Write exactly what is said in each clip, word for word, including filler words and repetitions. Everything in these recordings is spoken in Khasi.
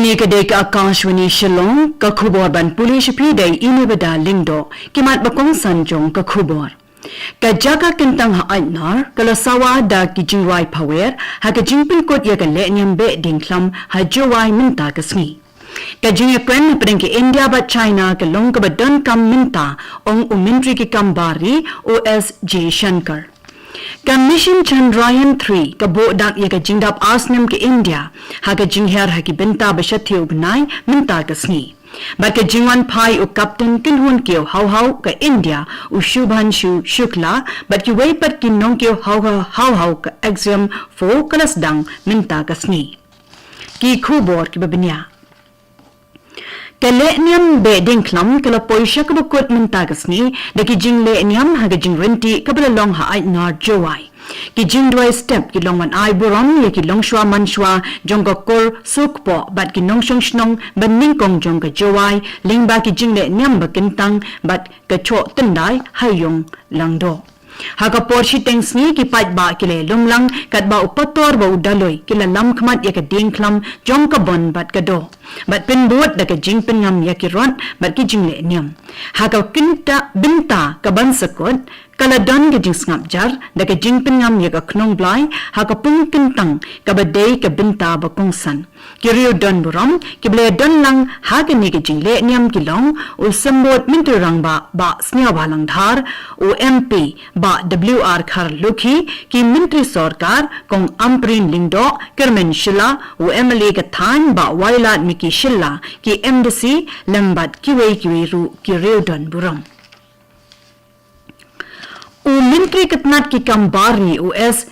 Ïa ka dei ka Akashvani Shillong, ka khubor ban pule sha phi da i Nebada Lyngdoh, ki mat ba kongsan jong ka khubor. Ka jaka kyntang ha Aitnar, ka la sawa da ki jingrwai phawer, ha ka jingpynkut ïa ka lehniam beh diengkhlam ha Jowai mynta ka sngi. Ka jingïakren hapdeng ka India bad China ka long kaba donkam mynta, ong u Myntri ki kam bar ri, u S Jaishankar. Ka Mission Chandrayaan three ka buh dak ïa ka jingdap ar snem ka India, ha ka jinghiar ha ki bynta ba shathie u bnai mynta ka sngi. Bad ka jingwan phai u Captain kynhun kiew hawhaw ka India, u Shubhanshu Shukla, bad kiwei pat ki nongkiew hawhaw, hawhaw ka Axiom four ka la sdang mynta ka sngi. Ki khubor kiba bniah. Ka lehniam beh diengkhlam ka la poi sha kaba kut mynta ka sngi, da ki jinglehniam ha ka jingryntih kaba la long ha Aitnar Jowai. Ki jingduwai step ki long ban ai burom ïa ki longshuwa manshuwa jong ka kur suk poh bad ki nongshong shnong ba nyngkong jong ka Jowai, lyngba ki jinglehniam ba kyntang bad ka choh tyndai ha ïong Langdoh. Ha ka por shiteng sngi ki paidbah ki la ïalum lang katba u pator bad u daloi ki la lam khmat ïa ka diengkhlam jong ka bun bad ka doh, bad pynbud da ka jingpynngam ïa ki rot bad ki jinglehniam. Ha ka kynta bynta ka ban sa kut, ka la don ka jingsngap jar da ka jingpynngam ïa ka Khnong Blai ha ka pung kyntang kaba dei ka bynta ba kongsan. Ki riew don burom kiba la ïadon lang ha kane ka jinglehniam ki long u Symbud Myntri Rangbah Bah Sniawbhalang Dhar, u M P Bah W R Kharlukhi, ki Myntri Sorkar, Kong Ampareen Lyngdoh, Kyrmen Shylla, u M L A ka thaiñ Bah Wailadmiki Shylla, ki M D C, lem bad kiwei kiwei ruh ki riew don burom. U Myntri ka tnat ki kam bar ri, u S,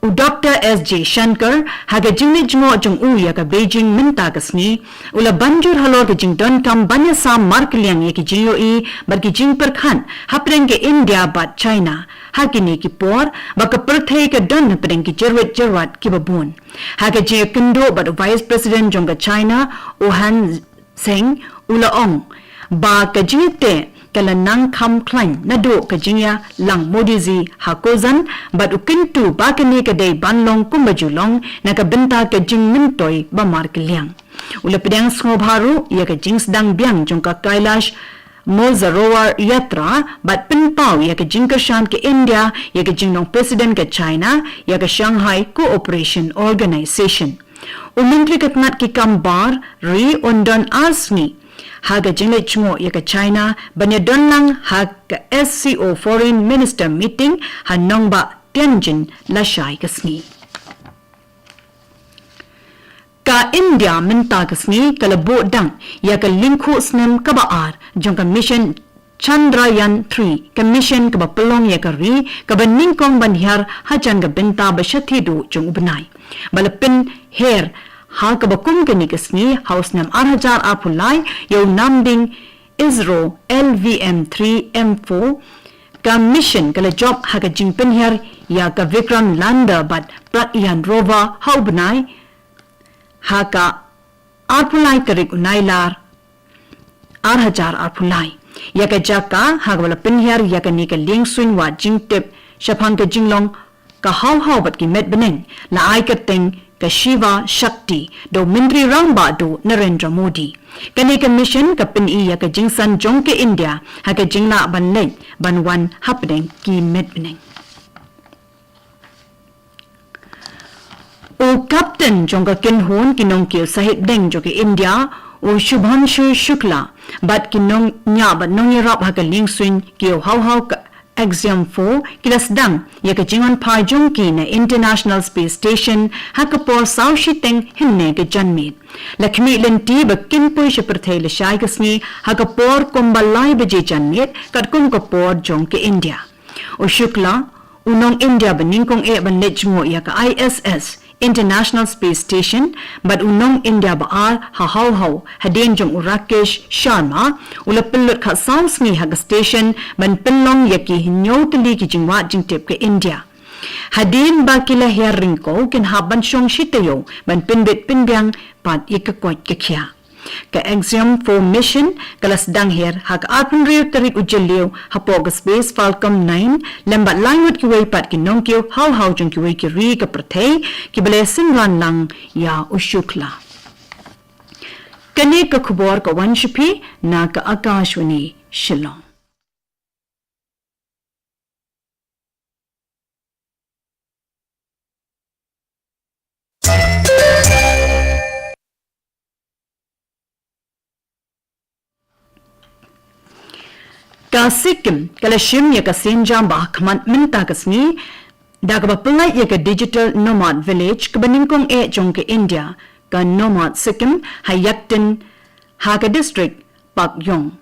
u Doctor S Jaishankar, ha ka jingleit jngoh jong u ïa ka Beijing mynta ka sngi, u la ban jur halor ka jingdonkam ban ïasam markylliang ïa ki jingïohi bad ki jingpyrkhat hapdeng ka India bad China ha kine ki por, ba ka pyrthei ka don hapdeng ki jyrwit jyrwat kiba bun. Ha ka jingïakynduh bad u Vice President jong ka China, u Han Zheng, u la ong ba ka jingïateh ka la nang kham khlaiñ naduh ka jingïalang Modi Xi ha Kazan, bad u kyntu ba kane ka dei ban long kumba ju long na ka bynta ka jingmyntoi ba markylliang. U la pdiang sngewbha ruh ïa ka jingsdang biang jong ka Kailash Mansarovar Yatra bad pynpaw ïa ka jingkyrshan ka India ïa ka jinglong President ka China ïa ka Shanghai Cooperation Organization. U Myntri ka tnat ki kam bar ri un don ar sngi ha ka jingleit jngoh ïa ka China ban ïadon lang ha ka S C O Foreign Minister Meeting ha nongbah Tianjin lashai ka sngi. Ka India mynta ka sngi ka la buh dang ïa ka lyngkhuh snem kaba ar jong ka Mission Chandrayaan three, ka mission kaba pynlong ïa ka ri kaba nyngkong ban hiar hajan ka bynta ba shathie duh jong u bnai, ba la pynher ha kaba kum kane ka sngi ha u snem ar hajar arphew lai ïa u namding ISRO L V M three M four. Ka mission ka la jop ha ka jingpynhiar ïa ka Vikram Lander bad Pragyan Rover ha u bnai ha ka arphew lai tarik u Nailar ar hajar arphew lai. Ïa ka jaka ha kaba la pynhiar ïa kane ka liengsuiñ wad jingtip shaphang ka jinglong ka hawhaw bad ki met bneng la ai kyrteng ka Shiva Shakti da u Myntri Rangbah Duh Narendra Modi. Kane ka mission ka pyni ïa ka jingsan jong ka India ha ka jinglah ban leit ban wan hapdeng ki met bneng. U Captain jong ka kynhun ki nongkiew sahit deng jong ka India, u Shubhanshu Shukla, bad ki nongñiah bad nongïarap ha ka liengsuiñ kiew hawhaw ka Axiom four, ki la sdang ïa ka jingwan phai jong ki na International Space Station ha ka por saw shiteng hynne ka janmiet. La khmih lynti ba kin poi sha pyrthei lashai ka sngi ha ka por kumba lai baje janmiet, katkum ka por jong ka India. U Shukla, u nong India ba nyngkong eh ban leit jngoh ïa ka I S S, International Space Station, bad u nong India ba ar ha hawhaw, hadien jong u Rakesh Sharma, u la pynlut khatsaw sngi ha ka station ban pynlong ïa ki hynñiew tylli ki jingwad jingtip ka India. Hadien ba ki la hiar ryngkew, kin hap ban shong shi taïew ban pynbit pynbiang pat ïa ka koit ka khiah. Ka Axiom four mission ka la sdang hiar ha ka arphew hynriew tarik u Jylliew hapoh ka Space Falcon nine, lem bad lai ngut kiwei pat ki nongkiew hawhaw jong kiwei ki ri ka pyrthei, kiba la synran lang ïa u Shukla. Kane ka khubor ka wan sha phi na ka Akashvani Shillong. Ka Sikkim ka la shim ïa ka sienjam ba khmat mynta ka sngi da kaba pyllait ïa ka Digital Nomad Village kaba nyngkong eh jong ka India, ka Nomad Sikkim, ha Yaktien, ha ka district Pakyong,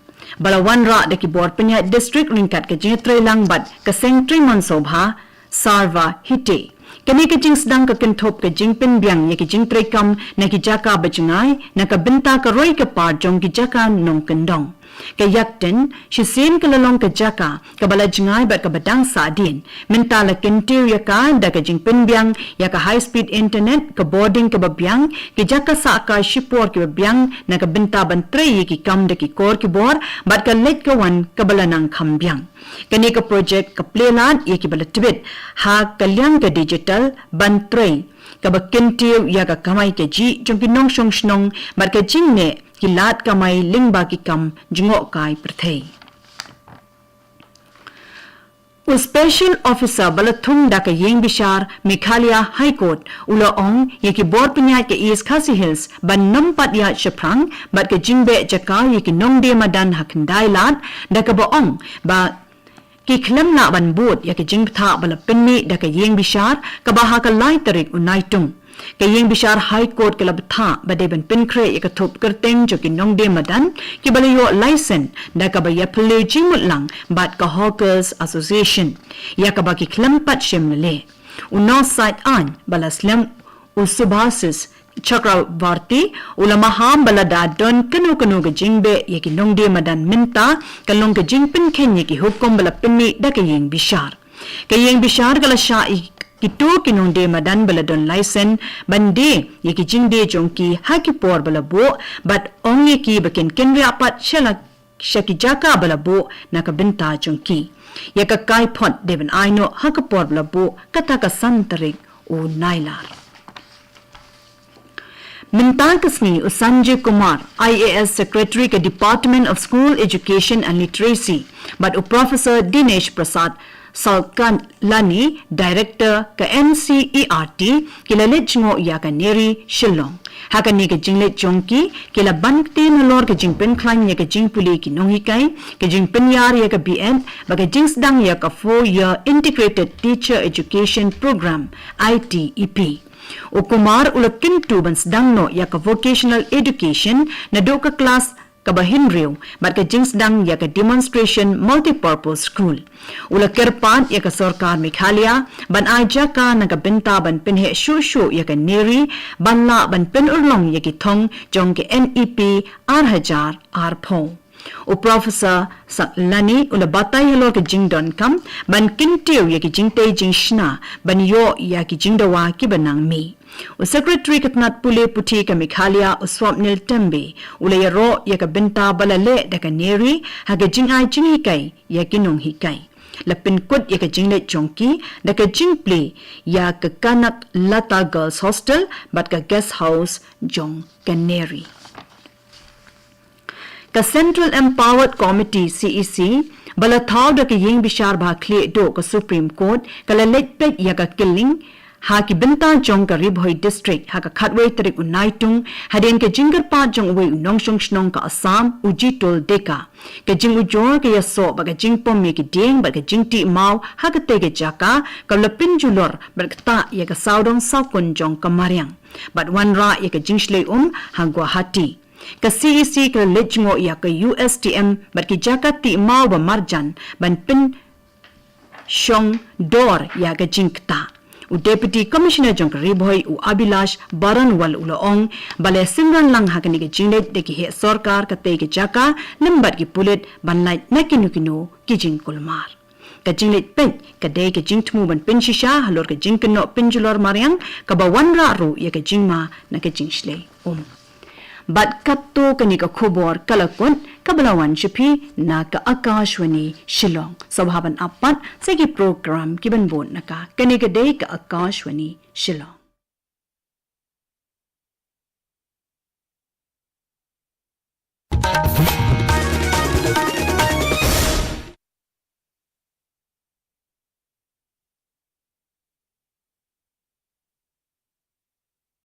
ba la wanrah da ki bor pynïaid district ryngkat ka jingïatreilang bad ka seng trei mon sngewbha Sarva Hite. Kane ka jingsdang ka kynthup ka jingpynbiang ïa ki jingtreikam na ki jaka ba jngai na ka bynta ka roi ka par jong ki jaka nongkyndong. Ka Yaktien shisien ka la long ka jaka kaba la jngai bad kaba dang sahdien. Mynta la kyntiew ïa ka da ka jingpynbiang ïa ka high speed internet, ka bording kaba biang, ki jaka sah kai shipor kiba biang na ka bynta ban trei ïa ki kam da ki kor ki bor bad ka leit ka wan kaba la nang kham biang. Kane ka projek ka plie lad ïa kiba la tbit ha ka liang ka digital ban trei, kaba kyntiew ïa ka kamai kajih jong ki nongshong shnong bad ka jingneh ki lad kamai lyngba ki kam jngohkai pyrthei. U Special Officer ba la thung da ka ïing bishar Meghalaya High Court u la ong ïa ki bor pynïaid ka East Khasi Hills ban nym pat ïaid shaphrang bad ka jingbeh jaka ïa ki nongdie madan ha Khyndai Lad, da kaba ong ba ki khlem lah ban bud ïa ka jingbthah ba la pynmih da ka ïing bishar kaba ha ka lai tarik u Naitung. Ka ïing bishar High Court ka la bthah ba dei ban pynkhreh ïa ka thup kyrteng jong ki nongdie madan kiba la ïoh laisen da kaba ïaphylliew jingmut lang bad ka Hawkers Association, ïa kaba ki khlem pat shim lylli. U nongsiej aiñ ba la slem, u Subhasis Chakravarty, u la maham ba lada don kano kano ka jingbeh ïa ki nongdie madan mynta, ka long ka jingpynkheiñ ïa ki hukum ba la pynmih da ka ïing bishar. Ka ïing bishar ka la shah ïa kito ki nongdie madan ba la don laisen ban die ïa ki jingdie jong ki ha ki por ba la buh, bad ong ïa ki ba kin kynriah pat sha la, sha ki jaka ba la buh na ka bynta jong ki. Ïa ka kaiphod dei ban ai noh ha ka por ba la buh, kata ka san tarik u Nailar. Mynta ka sngi u Sanjay Kumar, I A S Secretary ka Department of School Education and Literacy, bad u Professor Dinesh Prasad Salkalani, Director ka N C E R T, ki la leit jngoh ïa ka NERI Shillong. Ha kane ka jingleit jong ki, ki la ban ktien halor ka jingpynkhlaiñ ïa ka jingpule ki nonghikai, ka jingpynïar ïa ka B Ed, bad ka jingsdang ïa ka Four Year Integrated Teacher Education Program, I T E P. U Kumar u la kyntu ban sdang noh ïa ka vocational education naduh ka klas kaba hynriew bad ka jingsdang ïa ka demonstration multipurpose school. U la kyrpad ïa ka sorkar Meghalaya ban ai jaka na ka bynta ban pynheh shuh shuh ïa ka NERI ban lah ban pynurlong ïa ki thong jong ka N E P ar hajar arphew. U Professor Salkalani u la batai halor ka jingdonkam ban kyntiew ïa ki jingtei jingshna ban ïoh ïa ki jingdawa kiba nang mih. U Secretary ka tnat pule puthi ka Meghalaya u Swapnil Tembe u la ïaroh ïa ka bynta ba la leh da ka NERI ha ka jingai jinghikai ïa ki nonghikai. La pynkut ïa ka jingleit jong ki da ka jingplie ïa ka Kanaklata Girls Hostel bad ka guest house jong ka NERI. Ka Central Empowered Committee, C E C, ba la thaw da ka ïing bishar ba ha khlieh duh ka Supreme Court, ka la leit peit ïa ka killing ha ki bynta jong ka Ri Bhoi District ha ka khatwei tarik u Naitung, hadien ka jingkyrpad jong uwei u nongshong shnong ka Assam, u Jitul Deka. Ka jingujor ka ïasoh bad ka jingpom ïa ki dieng bad ka jingtih maw ha katei ka jaka, kaba la pynjulor bad ktah ïa ka sawdong sawkun jong ka mariang bad wanrah ïa ka jingshlei um ha Guwahati. Ka C E C ka la leit jngoh ïa ka U S T M bad ki jaka tih maw ba marjan ban pynshong dor ïa ka jingktah. U Deputy Commissioner jong ka Ri Bhoi u Abhilash Baranwal u la ong ba la synran lang ha kane ka jingleit da ki heh sorkar katei ka jaka lem bad ki pulit ban lait na kino kino ki jingkulmar. Ka jingleit peit ka dei ka jingthmu ban pynshisha halor ka jingkynnoh pynjulor mariang kaba wanrah ruh ïa ka jingma na ka jingshlei um. Bad katto kane ka khubor ka la kut kaba la wan sha phi na ka Akashvani Shillong. Sngewbha ban ap pat sa ki program kiban bud na ka. Kane ka dei ka Akashvani Shillong.